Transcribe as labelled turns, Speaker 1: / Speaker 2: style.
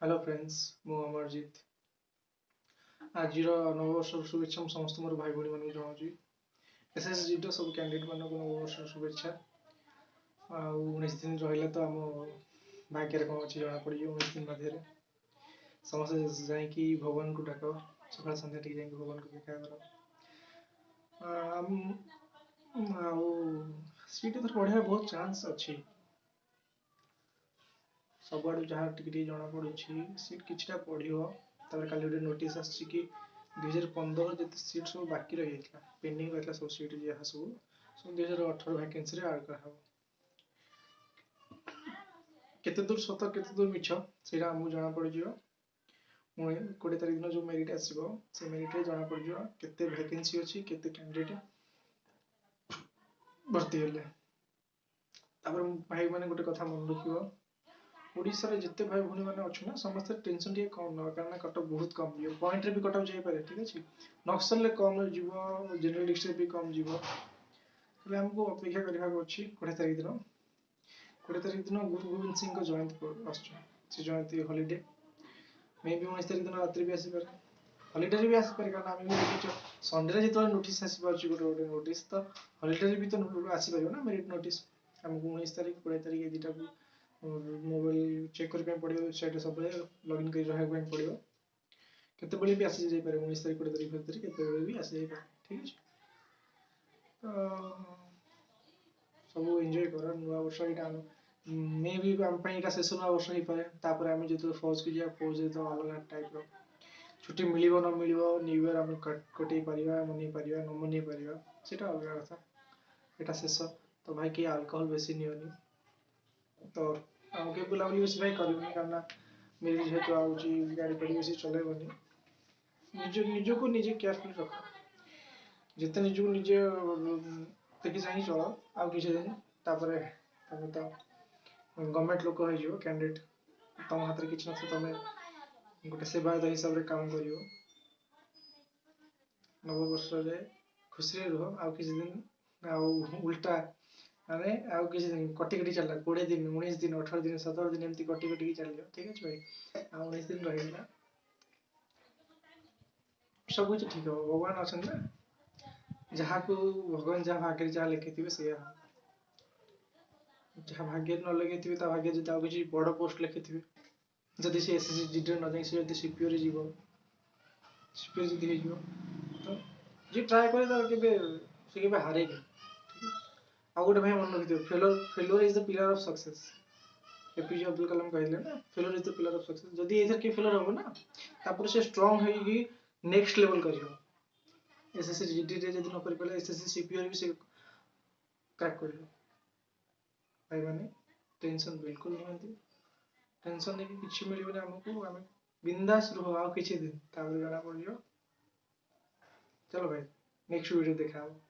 Speaker 1: Hello friends, ମୁଁ ଅମରଜିତ। ଆଜିର ନବବର୍ଷର ଶୁଭେଚ୍ଛା ମୁଁ ସମସ୍ତ ମୋର ଭାଇ ଭଉଣୀମାନଙ୍କୁ ଜଣାଉଛି। ଏସ୍ଏସ୍ଜିର ସବୁ କ୍ୟାଣ୍ଡିଡେଟ୍ମାନଙ୍କୁ ନବବର୍ଷର ଶୁଭେଚ୍ଛା। ଆଉ 19 ଦିନ ରହିଲା, ତ ଆମ ଭାଗ୍ୟରେ କ'ଣ ଅଛି ଜଣାପଡ଼ିଯିବ 19 ଦିନ ମଧ୍ୟରେ। ସମସ୍ତେ ଯାଇକି ଭଗବାନଙ୍କୁ ଡାକ, ସକାଳ ସନ୍ଧ୍ୟା ଟିକେ ଯାଇକି ଭଗବାନଙ୍କୁ ଦେଖା କର। ଆଉ ସିଟ୍ ଏଥର ବଢ଼ିବାର ବହୁତ ଚାନ୍ସ ଅଛି। ସବୁଆଡ଼ୁ ଯାହା ଟିକେ ଟିକେ ଜଣାପଡ଼ୁଛି, ସିଟ୍ କିଛିଟା ବଢ଼ିବ। ତାପରେ କାଲି ଗୋଟେ ନୋଟିସ୍ ଆସିଛି କି 2015 ଯେତେ ସିଟ୍ ସବୁ ବାକି ରହିଯାଇଥିଲା, ପେଣ୍ଡିଂ ରହିଥିଲା, ସବୁ ସିଟ୍ ଯାହା ସବୁ ସବୁ 2018 ଭ୍ୟାକେନ୍ସିରେ ଆଡ଼୍ କରାହେବ। କେତେ ଦୂର ସତ, କେତେ ଦୂର ମିଛ, ସେଇଟା ଆମକୁ ଜଣାପଡ଼ିଯିବ। 20 ତାରିଖ ଦିନ ଯେଉଁ ମେରିଟ୍ ଆସିବ, ସେ ମେରିଟ୍ରେ ଜଣାପଡ଼ିଯିବ କେତେ ଭ୍ୟାକେନ୍ସି ଅଛି, କେତେ କ୍ୟାଣ୍ଡିଡେଟ୍ ଭର୍ତ୍ତି ହେଲେ। ତାପରେ ଭାଇମାନେ, ଗୋଟେ କଥା ମନେ ରଖିବ, ଓଡ଼ିଶାରେ ଯେତେ ଭାଇ ଭଉଣୀମାନେ ଅଛୁ ନା, ସମସ୍ତେ ଟେନସନ୍ ଟିକେ କମ୍ ନେବା, କାରଣ କଟଅଫ୍ ବହୁତ କମ୍ ଯିବ। ପଏଣ୍ଟରେ ବି କଟଅଫ୍ ଯାଇପାରେ, ଠିକ୍ ଅଛି। ନକ୍ସଲରେ କମ୍ ଯିବ, ଜେନେରାଲ ଡିଷ୍ଟ୍ରିକ୍ଟରେ ବି କମ୍ ଯିବ। ହେଲେ ଆମକୁ ଅପେକ୍ଷା କରିବାକୁ ଅଛି 20 ତାରିଖ ଦିନ। 20 ତାରିଖ ଦିନ ଗୁରୁ ଗୋବିନ୍ଦ ସିଂଙ୍କ ଜୟନ୍ତୀ ଆସୁଛି। ସେ ଜୟନ୍ତୀ ହଲିଡେ ମେ ବି 19 ତାରିଖ ଦିନ ରାତିରେ ବି ଆସିପାରେ, ହଲିଡେରେ ବି ଆସିପାରେ। କାରଣ ଆମେ ବି ଦେଖିଛୁ, ସଣ୍ଡେରେ ଯେତେବେଳେ ନୋଟିସ୍ ଆସିପାରୁଛି ଗୋଟେ ଗୋଟେ ନୋଟିସ୍, ତ ହଲିଡେରେ ବି ତ ଆସିପାରିବ ନା ମେରିଟ୍ ନୋଟିସ୍। ଆମକୁ 19 ତାରିଖ, 20 ତାରିଖ ଏ ଦୁଇଟାକୁ ମୋବାଇଲ ଚେକ୍ କରିବା ପାଇଁ ପଡ଼ିବ, ୱେବସାଇଟ୍ରେ ସବୁବେଳେ ଲଗ୍ଇନ୍ କରି ରହିବା ପାଇଁ ପଡ଼ିବ। କେତେବେଳେ ବି ଆସିଯାଇପାରେ, 19 ତାରିଖ 20 ତାରିଖ ଭିତରେ କେତେବେଳେ ବି ଆସିଯାଇପାରେ, ଠିକ୍ ଅଛି। ତ ସବୁ ଏନ୍ଜୟ କର ନୂଆ ବର୍ଷ। ଏଇଟା ଆମ ମେ ବି ଆମ ପାଇଁ ଏଇଟା ଶେଷ ନୂଆ ବର୍ଷ ହେଇପାରେ। ତାପରେ ଆମେ ଯେତେବେଳେ ଫୌଜକୁ ଯିବା, ଫୌଜରେ ତ ଅଲଗା ଟାଇପ୍ର ଛୁଟି ମିଳିବ ନ ମିଳିବ, ନ୍ୟୁ ଇୟର୍ ଆମେ କଟେଇ ପାରିବା, ମନେଇ ପାରିବା ନ ମନେଇ ପାରିବା, ସେଇଟା ଅଲଗା କଥା। ଏଇଟା ଶେଷ ତ ଭାଇ, କେହି ଆଲକୋହଲ ବେଶୀ ନିଅନି। ତ ଆଉ କେହି ବୁଲାବୁଲି ବେଶୀ ଭାଇ କରିବନି, କାରଣ ମେରିଟ୍ ଯେହେତୁ ଆଉଛି, ଗାଡ଼ି ଫାଡ଼ି ବେଶୀ ଚଲେଇବନି। ନିଜକୁ ନିଜେ କେୟାରଫୁଲ୍ ରଖ। ଯେତେ ନିଜକୁ ନିଜେ ଦେଖି ଚାହିଁ ଚଳ ଆଉ କିଛି ଦିନ। ତାପରେ ତମେ ତ ଗଭର୍ଣ୍ଣମେଣ୍ଟ ଲୋକ ହେଇଯିବ, କ୍ୟାଣ୍ଡିଡେଟ୍, ତମ ହାତରେ କିଛି ନଥିବ, ତମେ ଗୋଟେ ସେବାୟତ ହିସାବରେ କାମ କରିବ। ନବବର୍ଷରେ ଖୁସିରେ ରୁହ ଆଉ କିଛି ଦିନ। ଆଉ ଉଲ୍ଟା ମାନେ ଆଉ କିଛି ଦିନ କଟି କଟି ଚାଲିଲା, 20 ଦିନ, 19 ଦିନ, 18 ଦିନ, 17 ଦିନ, ଏମିତି କଟି କଟିକି ଚାଲିବ, ଠିକ୍ ଅଛି ଭାଇ। ଆଉ 19 ଦିନ ରହିଗଲା, ସବୁ କିଛି ଠିକ୍ ହବ। ଭଗବାନ ଅଛନ୍ତି ନା, ଯାହାକୁ ଭଗବାନ ଯାହା ଭାଗ୍ୟରେ ଯାହା ଲେଖିଥିବେ ସେଇଆ ହବ। ଯାହା ଭାଗ୍ୟରେ ନ ଲେଖିଥିବେ, ତା ଭାଗ୍ୟରେ ଯଦି ଆଉ କିଛି ବଡ଼ ପୋଷ୍ଟ ଲେଖିଥିବେ, ଯଦି ସେ ଏସ୍ଏସ୍ସି ଜିଡିରେ ନ ଯାଇ ସେ ଯଦି ସିପିଓରେ ଯିବ, ସିପିଓ ଯଦି ହେଇଯିବ, ତ ଯିଏ ଟ୍ରାଏ କରେ ତାର କେବେ ସେ କେବେ ହାରେନି, ଠିକ୍। ଆଉ ଗୋଟେ ଭାଇ ମନେ ରଖିଥିବ, "Failure is the pillar of success." APJ Abdul Kalam କହିଲେ ନା, "Failure is the pillar of success." ଯଦି ଏଇଥିରେ କିଏ ଫେଲର ହବ ନା, ତାପରେ ସେ ଷ୍ଟ୍ରଙ୍ଗ ହେଇକି ନେକ୍ସଟ ଲେଭେଲ କରିବ। ଏସ୍ଏସ୍ସି ଜିଡିରେ ଯଦି ନ କରିପାରିଲେ, ଏସ୍ଏସ୍ସି ସିପିଓରେ ବି ସେ କ୍ରାକ୍ କରିବ। ଭାଇମାନେ, ଟେନସନ୍ ବିଲକୁଲ ନିଅନ୍ତି, ଟେନସନ୍ ନେଇକି କିଛି ମିଳିବନି ଆମକୁ। ଆମେ ବିନ୍ଦାସ ରୁହ ଆଉ କିଛି ଦିନ, ତାପରେ ଜଣା ପଡ଼ିଯିବ। ଚାଲ ଭାଇ, ନେକ୍ସଟ ଭିଡ଼ିଓ ଦେଖା ହବ।